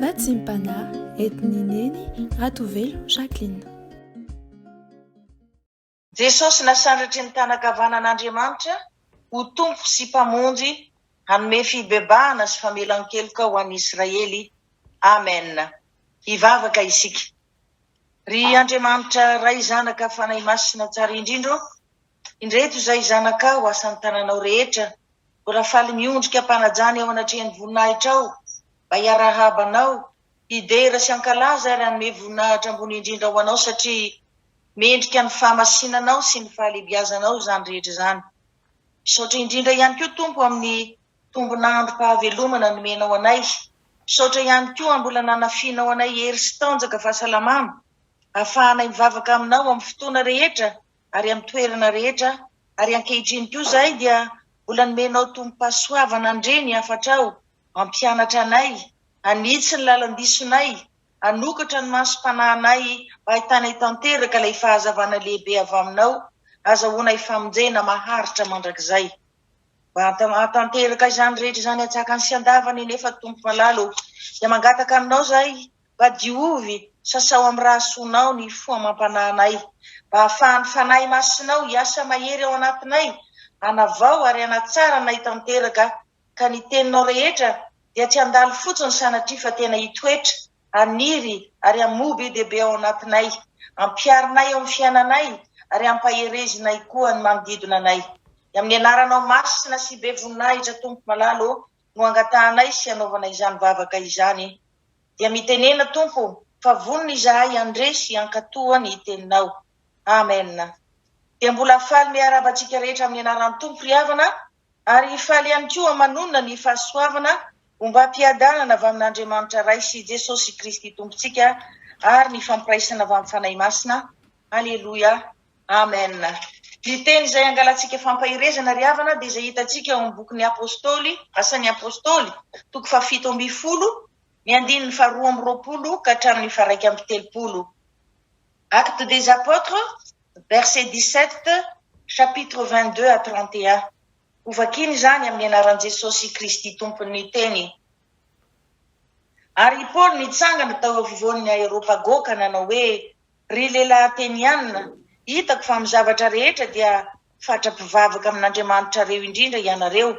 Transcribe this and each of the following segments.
Vatsim-panahy entin'i Neny Ratovelo Jacqueline. Jesosy nasandratry ny tanan-kavanan'Andriamanitra ho Tompo sy Mpamonjy hanome fibebahana sy famelan-keloka ho an'ny Israely. Amen. Hivavaka isika. Ry Andriamanitra Ray Zanaka Fanahy Masina tsara indrindra ô, indreto izay zanakao asan'ny tananao rehetra, mbola faly miondrika am-panajana eo anatrehan'ny voninahitrao, mba hiarahaba anao, hidera sy hankalaza ary hanome voninahitra ambony indrindra ho anao satria mendrika ny fahamasinanao sy ny fahalebiazanao izany rehetra izany. Misaotra indrindra ihany koa Tompo amin'ny tombon'androm-pahavelomana nomenao anay. Misaotra ihany koa mbola nanafianao anay hery sy tanjaka fahasalamana ahafahanay mivavaka aminao amin'ny fotoana rehetra ary amin'ny toerana rehetra ary ankehitriny koa izahay dia mbola nomenao tombom-pahasoavana handre ny hafatrao hampianatra anay hanitsy ny lalan-disonay hanokatra ny masom-panahinay mba hahitanay tanteraka ilay fahazavana lehibe avy aminao azahoanay famonjena maharitra mandrakizay. Mba hahatanteraka izany rehetra izany an-tsakany sy an-davany anefa Tompo malala ô, dia mangataka aminao izahay mba diovy, sasao amin'ny rà soanao ny fo amam-panahinay, mba hahafahan'ny Fanahy Masinao hiasa mahery ao anatinay, hanavao ary hanatsara anay tanteraka, ka ny teninao rehetra dia tsy handalo fotsiny sanatria fa tena hitoetra haniry ary hamoa be dia be ao anatinay, ampiharinay eo amin'ny fiainanay ary ampaherezinay koa ny manodidina anay. Dia amin'ny anaranao masina sy be voninahitra Tompo malala ô no angatahanay sy anaovana izany vavaka izany. Dia mitenena Tompo fa vonona izahay handre sy hankatoa ny teninao. Amen. Dia mbola faly miarahaba antsika rehetra amin'ny anaran'ny Tompo ry havana Ary hifaly ihany koa manonona ny fahasoavana ombam-piadanana avy amin'Andriamanitra Ray sy Jesosy Kristy Tompontsika ary ny fampiraisana avy amin'ny Fanahy Masina. Aleloia. Amen. Ny teny izay angalantsika fampaherezana ry havana dia izay hitantsika ao amin'ny bokin'ny Apostoly, Asan'ny Apostoly, toko fahafito ambinifolo, ny andininy faharoa amby roapolo ka hatramin'ny faha-31. Actes des Apôtres, verset 17, chapitre 22 à 31. Hovakina izany amin'ny anaran'i Jesosy Kristy Tompon'ny Teny. Ary i Paoly nitsangana tao afovoan'ny Aeropago ka nanao hoe, Ry lehilahy Ateniana, hitako fa amin'ny zavatra rehetra dia fatra-pivavaka amin'Andriamanitrareo indrindra ianareo.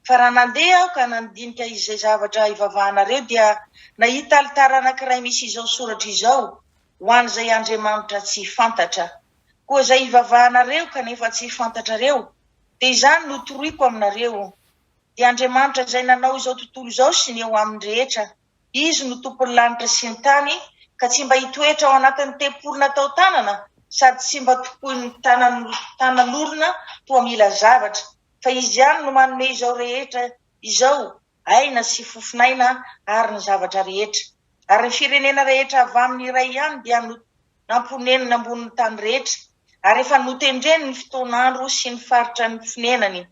Fa raha nandeha aho ka nandinika izay zavatra ivavahanareo dia nahita alitara anankiray misy izao soratra izao, Ho an'izay Andriamanitra tsy fantatra. Koa izay ivavahanareo kanefa tsy fantatrareo, dia izany no toroiko aminareo, dia Andriamanitra izay nanao izao tontolo izao sy ny eo aminy rehetra, Izy no Tompon'ny lanitra sy ny tany, ka tsy mba hitoetra ao anatin'ny tempoly natao tanana, sady tsy mba tompoin'ny tanan'olona toa mila zavatra, fa Izy ihany no manome izao rehetra izao aina sy fofon'aina ary ny zavatra rehetra. Ary ny firenena rehetra avy aminy iray ihany dia namponenina ambonin'ny tany rehetra, ary efa notendreny ny fotoan'andro sy ny faritra ny fonenany,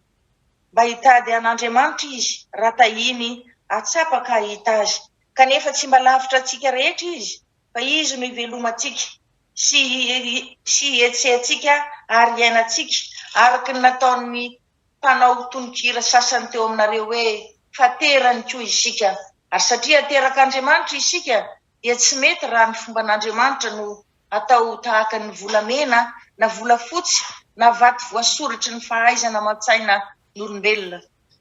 mba hitady an'Andriamanitra izy, raha tahiny hahatsapa ka hahita Azy. Kanefa tsy mba lavitra antsika rehetra Izy, fa Izy no ivelomantsika sy sy ihetsehantsika ary iainantsika, araka ny nataon'ny mpanao tononkira sasany teo aminareo hoe, Fa terany koa isika. Ary satria aterak'Andriamanitra isika, dia tsy mety raha ny fomban'Andriamanitra no atao ho tahaka ny volamena na volafotsy na vato voasoratry ny fahaizana aman-tsainan'olombelona.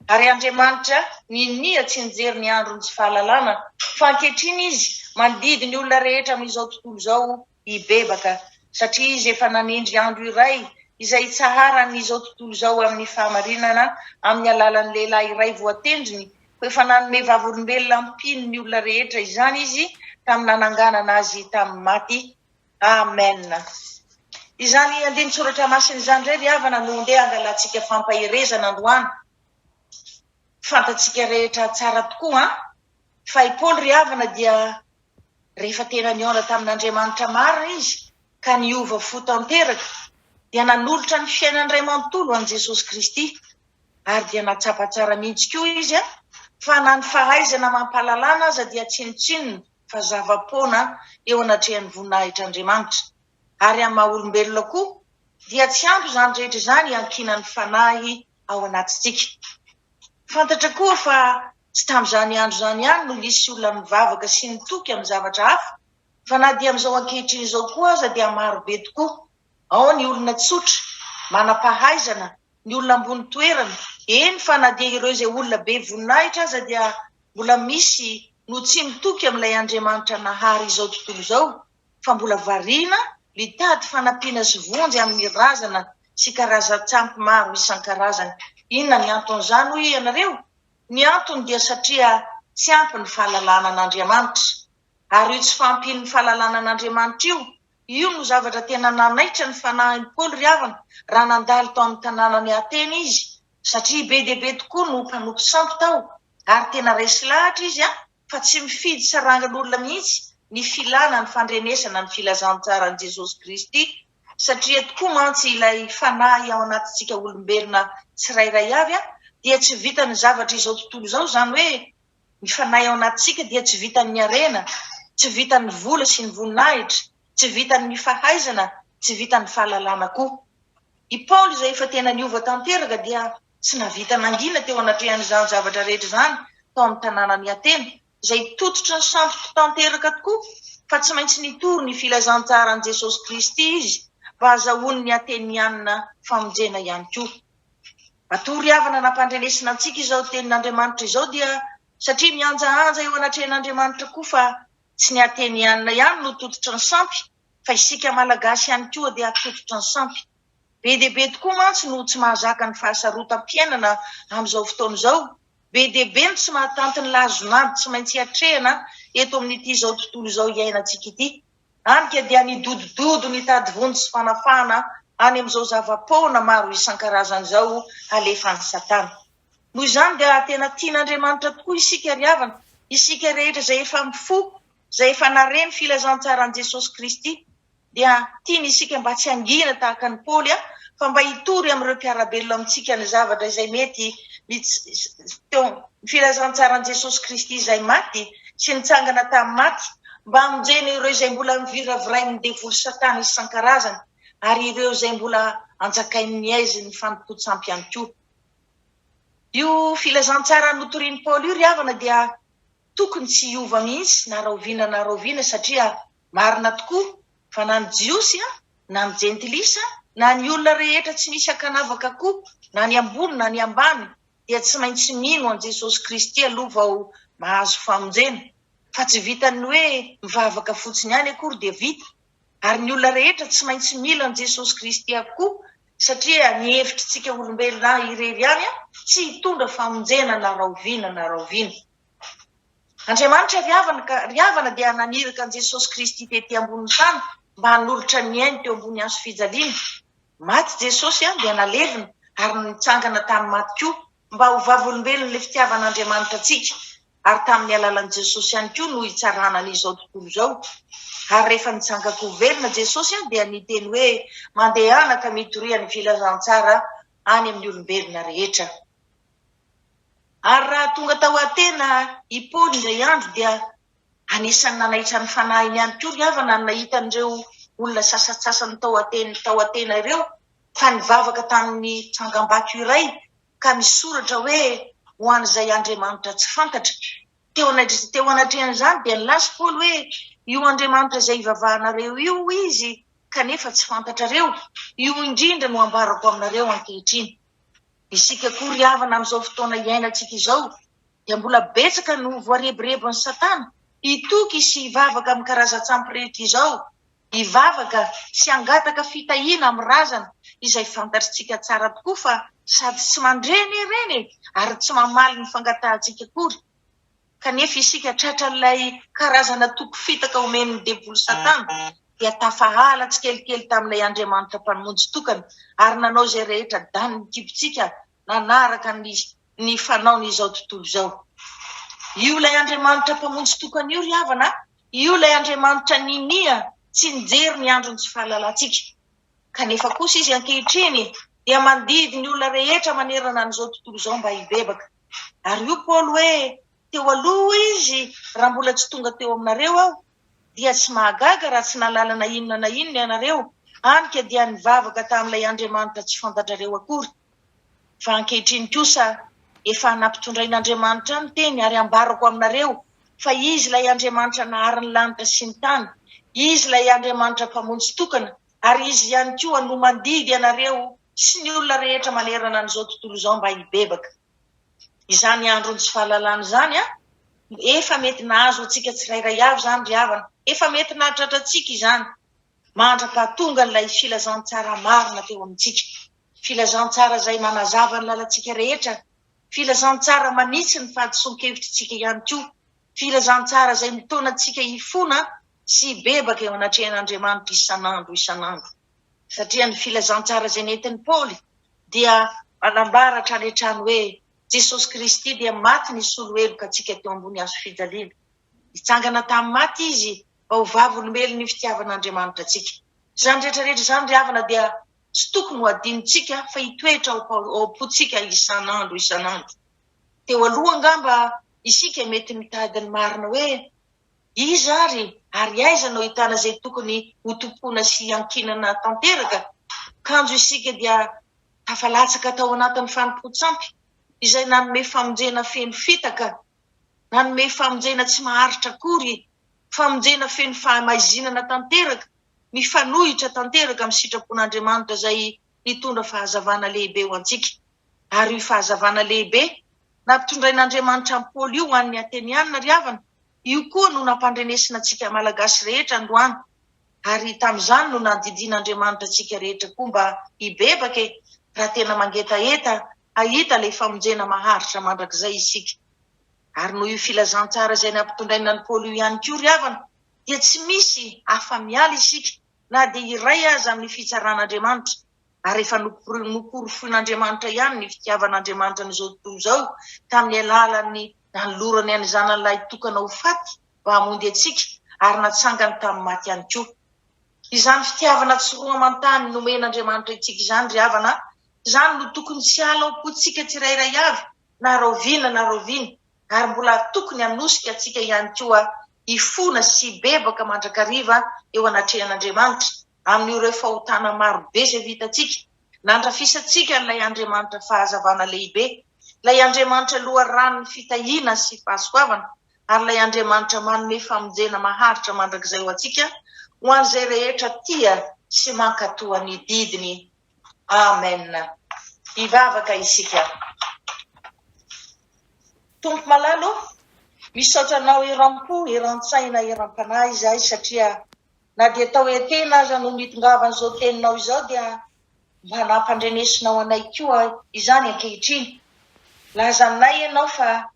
Ary Andriamanitra ninia tsy nijery ny andron'ny tsy fahalalana, fa ankehitriny Izy mandidy ny olona rehetra amin'izao tontolo izao hibebaka, satria Izy efa nanendry andro iray izay hitsaharan' izao tontolo izao amin' ny fahamarinana amin' ny alalan' ny lehilahy iray voatendriny, koa efa nanome vavolombelona hampino ny olona rehetra izany Izy tamin'ny nananganana Azy tamin'ny maty. Amen. Izany andinin-tsoratra masina izany indray ry havana no ndeha hangalantsika fampaherezana androany. Fantatsika rehetra tsara tokoa an, fa i Paoly ry havana dia Rehefa tena nihaona tamin'Andriamanitra marina izy ka niova fo tanteraka, dia nanolotra ny fiainany iray manontolo ho an'i Jesosy Kristy. Ary dia nahatsapa tsara mihitsy koa izy fa na ny fahaizana amam-pahalalana aza dia tsinontsinona fa zava-poana eo anatrehan'ny voninahitr'Andriamanitra. Ary amin'ny maha-olombelona koa, dia tsy ampy izany rehetra izany hiankinan'ny fanahy ao anatintsika. Fantatra koa fa. Tsy tamin'izany andro izany ihany no nisy olona nivavaka sy nitoky amin'ny zavatra hafa, fa na dia amin'izao ankehitriny izao koa aza dia maro be tokoa. Ao ny olona tsotra, manam-pahaizana, ny olona ambony toerana, eny fa na dia ireo izay olona be voninahitra aza dia mbola misy no tsy mitoky amin'ilay Andriamanitra nahary izao tontolo izao fa mbola variana mitady fanampiana sy vonjy amin'ny razana sy karazan-tsampy maro isan-karazany. Inona ny anton'izany hoy ianareo? Ny antony dia satria tsy ampy ny fahalalana an'Andriamanitra. Ary io tsy fahampian'ny fahalalana an'Andriamanitra io, io no zavatra tena nanaitra ny fanahin'i Paoly ry havana raha nandalo tao amin'ny tanànan'i Atena izy, satria be dia be tokoa no mpanompo sampy tao, ary tena resy lahatra izy fa tsy mifidy sarangan'olona mihitsy ny filana ny fandrenesana ny filazantsaran'i Jesosy Kristy, satria tokoa mantsy ilay fanahy ao anatintsika olombelona tsirairay avy dia tsy vitan'ny zavatra izao tontolo izao, izany hoe ny fanahy ao anatintsika dia tsy vitan'ny harena, tsy vitan'ny vola sy ny voninahitra, tsy vitan'ny fahaizana, tsy vitan'ny fahalalana koa. I Paoly izay efa tena niova tanteraka dia tsy nahavita nangina teo anatrehan'izany zavatra rehetra izany tao amin'ny tanànan'i Atena, izay tototry ny sampy tanteraka tokoa, fa tsy maintsy nitory ny filazantsaran'i Jesosy Kristy izy mba hahazahoan'ny Atenianina famonjena ihany koa. Matoa ry havana nampandrenesina antsika izao tenin'Andriamanitra izao dia satria mihanjahanja eo anatrehan'Andriamanitra koa fa tsy ny Atenianina ihany no tototry ny sampy fa isika Malagasy ihany koa dia tototry ny sampy. Be dia be tokoa mantsy no tsy mahazaka ny fahasarotam-piainana amin'izao fotoana izao, be dia be no tsy mahatanty ny lazon'ady tsy maintsy hiatrehana eto amin'ity izao tontolo izao iainantsika ity. Hany ka dia nidodododo nitady vonjy sy fanafahana any amin'izao zava-poana maro isan-karazany izao alefan'i Satana. Noho izany dia tena tian'Andriamanitra tokoa isika ry havana, isika rehetra izay efa mifoha, izay efa nare ny filazantsaran'i Jesosy Kristy, dia tiany isika mba tsy hangina tahaka an'i Paoly fa mba hitory amin'ireo mpiara-belona amintsika ny zavatra izay mety teo ny filazantsaran'i Jesosy Kristy izay maty sy nitsangana tamin'ny maty mba hamonjena ireo izay mbola noviravirain'ny devoly Satana isan-karazany ary ireo izay mbola anjakain'ny aizin'ny fanompoan-tsampy ihany koa. Io filazantsara notorian'i Paoly io ry havana dia tokony tsy hiova mihitsy na rahoviana na rahoviana satria marina tokoa fa na ny Jiosy na ny Jentilisa na ny olona rehetra tsy misy ankanavaka koa na ny ambony na ny ambany dia tsy maintsy mino an'i Jesosy Kristy aloha vao mahazo famonjena fa tsy vitan'ny hoe mivavaka fotsiny ihany akory dia vita ary ny olona rehetra tsy maintsy mila an'i Jesosy Kristy avokoa satria ny hevitr'tsika olombelona irery ihany tsy hitondra famonjena na rahoviana na rahoviana. Andriamanitra ry havana ka ry havana dia naniraka an'i Jesosy Kristy tety ambonin'ny tany mba hanolotra ny ainy teo ambony hazo fijaliana. Maty Jesosy dia nalevina ary nitsangana tamin'ny maty koa mba ho vavolombelon'ilay fitiavan'Andriamanitra antsika ary tamin'ny alalan'i Jesosy ihany koa no hitsarana an'izao tontolo izao. Ary rehefa nitsangan-ko velona Jesosy dia niteny hoe, Mandehana ka mitoria ny filazantsara any amin'ny olombelona rehetra. Ary raha tonga tao Atena i Paoly indray andro dia anisan'ny nanaitra ny fanahiny ihany koa ry havana ny nahita an'ireo olona sasantsasany tao Atena tao Atena ireo fa nivavaka tamin'ny tsangambato iray ka misoratra hoe ho an'izay Andriamanitra tsy fantatra. Teo teo anatrehan'izany dia nilaza Paoly hoe io Andriamanitra izay ivavahanareo io hoy izy kanefa tsy fantatrareo, io indrindra no ambarako aminareo ankehitriny. Isika koa ry havana amin'izao fotoana iainantsika izao dia mbola betsaka no voarebirebin'i Satana hitoky sy hivavaka amin'ny karazan-tsampy rehetra izao, hivavaka sy hangataka fitahiana amin'ny razana izay fantatritsika tsara tokoa fa sady tsy mandre anie ireny e, ary tsy mamaly ny fangatahantsika akory. Kanefa isika tratran'ilay karazana toky fitaka omen'ny devoly Satana dia tafahala tsikelikely tamin'ilay Andriamanitra Mpamonjy tokana ary nanao izay rehetra danin'ny kibontsika nanaraka ny ny fanaon'izao tontolo izao. Io ilay Andriamanitra Mpamonjy tokana io ry havana a! Io ilay Andriamanitra ninia tsy nijery ny andron'ny tsy fahalalantsika. Kanefa kosa Izy ankehitriny dia mandidy ny olona rehetra manerana an'izao tontolo izao mba hibebaka. Ary hoy Paoly hoe, Teo aloha, hoy izy, raha mbola tsy tonga teo aminareo aho, dia tsy mahagaga raha tsy nahalala na inona na inona ianareo, hany ka dia nivavaka tamin'ilay Andriamanitra tsy fantatrareo akory. Fa ankehitriny kosa. Efa nampitondrain'Andriamanitra ahy ny teny ary ambarako aminareo fa Izy ilay Andriamanitra nahary ny lanitra sy ny tany, Izy ilay Andriamanitra Mpamonjy tokana ary Izy ihany koa no mandidy anareo sy ny olona rehetra manerana an'izao tontolo izao mba hibebaka. Izany andron'ny tsy fahalalana izany an, efa mety nahazo antsika tsirairay avy izany ry havana, efa mety nahatratra antsika izany, mandra-pahatongan'ilay filazantsara marina teo amintsika. Filazantsara izay manazava ny lalantsika rehetra, filazantsara manitsy ny fahadisoan-kevitritsika ihany koa, filazantsara izay mitaona antsika hifona sy hibebaka eo anatrehan'Andriamanitra isan'andro isan'andro. Satria ny filazantsara izay nentin'i Paoly dia manambara hatrany hatrany hoe Jesosy Kristy dia maty nisolo heloka antsika teo ambony hazo fijaliana. Nitsangana tamin'ny maty Izy mba ho vavolombelon'ny fitiavan'Andriamanitra antsika. Izany rehetra rehetra izany ry havana dia tsy tokony ho adinontsika fa hitoetra ao am-pontsika isan'andro isan'andro. Teo aloha angamba isika mety mitady ny marina hoe iza ary ary aiza no ahitana izay tokony hotompoina sy hiankinana tanteraka, kanjo isika dia tafalatsaka tao anatin'ny fanompoan-tsampy izay nanome famonjena feno fitaka, nanome famonjena tsy maharitra akory, famonjena feno fahamaizinana tanteraka, mifanohitra tanteraka amin'ny sitrapon'Andriamanitra izay nitondra fahazavana lehibe ho antsika. Ary io fahazavana lehibe nampitondrain'Andriamanitra an'i Paoly io ho an'ny Ateniana ry havana, io koa no nampandrenesina antsika Malagasy rehetra androany. Ary tamin'izany no nandidian'Andriamanitra antsika rehetra koa mba hibebaka e, raha tena mangetaheta hahita ilay famonjena maharitra mandrakizay isika. Ary noho io filazantsara izay nampitondraina an'i Paoly io ihany koa ry havana, dia tsy misy afa-miala isika na dia iray aza amin'ny fitsaran'Andriamanitra, ary efa noporofoin'Andriamanitra ihany ny fitiavan'Andriamanitra an'izao tontolo izao tamin'ny alalan'ny nanolorany an'ny Zanany Lahitokana ho faty mba hamonjy antsika ary natsangany tamin'ny maty ihany koa. Izany fitiavana tsy roa aman-tany nomen'Andriamanitra antsika izany ry havana, izany no tokony tsy hiala ao am-pontsika tsirairay avy na rahoviana na rahoviana, ary mbola tokony hanosika antsika ihany koa hifona sy hibebaka mandrakariva eo anatrehan'Andriamanitra amin'ireo fahotana maro be izay vitantsika, nandrafisantsika an'ilay Andriamanitra fahazavana lehibe, ilay Andriamanitra loharanon'ny fitahiana sy fahasoavana, ary ilay Andriamanitra manome famonjena maharitra mandrakizay ho antsika, ho an'izay rehetra tia sy mankatò ny didiny. Amen. Hivavaka isika. Tompo malala o, misaotra Anao eram-po, eran-tsaina, eram-panahy izahay satria na dia tao Etena aza no nitongavan'izao teninao izao dia mba nampandrenesinao anay koa izany ankehitriny. Laza aminay Ianao fa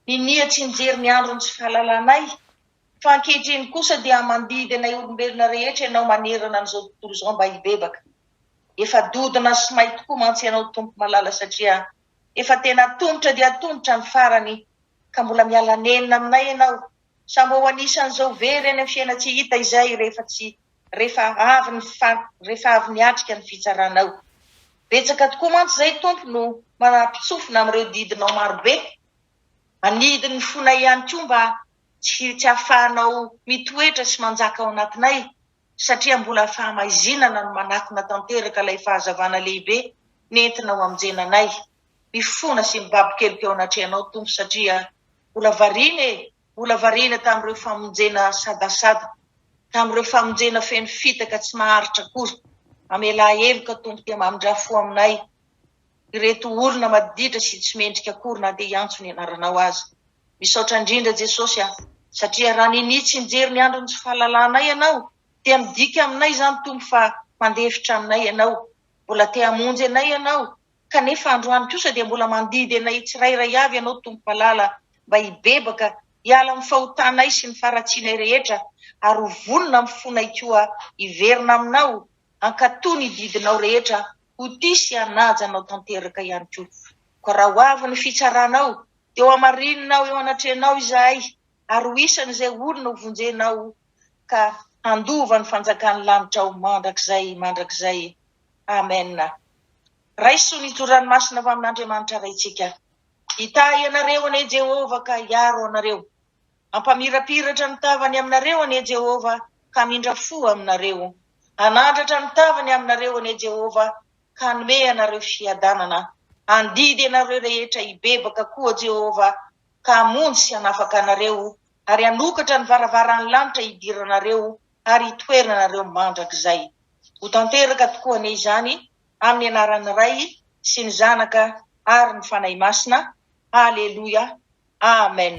ninia tsy nijery ny andron'ny tsy fahalalanay Fa ankehitriny kosa dia mandidy anay olombelona rehetra Ianao manerana an'izao tontolo izao mba hibebaka. Efa dodona sy may tokoa mantsy Ianao Tompo malala satria efa tena atomotra dia atomotra ny farany ka mbola miala nenina aminay Ianao sa mba ho anisan'izao very any amin'ny fiaina-tsy hita izay rehefa tsy rehefa avy ny rehefa avy niatrika ny fitsaranao. Betsaka tokoa mantsy izay Tompo no manampitsofina amin'ireo didinao marobe. Anidy ny fonay ihany koa mba tsy tsy ahafahanao mitoetra sy manjaka ao anatinay satria mbola fahamaizinana no manakona tanteraka ilay fahazavana lehibe nentinao hamonjena anay. Mifona sy mibaby keloka eo anatrehanao Tompo satria mbola variana e, mbola variana tamin'ireo famonjena sadasada, tamin'ireo famonjena feno fitaka tsy maharitra akory. Mamelà heloka Tompo dia mamindrà fo aminay. ireto olona maditra sy tsy mendrika akory na dia hiantso ny anaranao aza. Misaotra indrindra Jesosy a! Satria raha ninia tsy nijery ny andron'ny tsy fahalalanay Ianao dia midika aminay izany Tompo fa mandefitra aminay Ianao. Mbola te hamonjy anay Ianao kanefa androany kosa dia mbola mandidy anay tsirairay avy Ianao Tompo malala mba hibebaka hiala amin'ny fahotanay sy ny faharatsianay rehetra ary ho vonona amin'ny fonay koa hiverina aminao hankatò ny didinao rehetra ho tia sy hanaja anao tanteraka ihany koa. Koa raha ho avy ny fitsaranao, dia ho hamarininao eo anatrehanao izahay, ary ho isan'izay olona ho vonjenao ka handova ny fanjakan'ny lanitrao mandrakizay mandrakizay. Amen. Raiso ny tso-dranomasina avy amin'Andriamanitra Raintsika. Hitahy anareo anie Jehovah ka hiaro anareo. Hampamirapiratra ny tavany aminareo anie Jehovah ka hamindra fo aminareo. Hanandratra ny tavany aminareo anie Jehovah ka hanome anareo fiadanana. Handidy anareo rehetra hibebaka koa Jehovah, ka hamonjy sy hanafaka anareo, ary hanokatra ny varavaran'ny lanitra hidiranareo ary hitoeranareo mandrakizay. Ho tanteraka tokoa anie izany, amin'ny anaran'ny Ray sy ny Zanaka ary ny Fanahy Masina. Haleloia. Amen.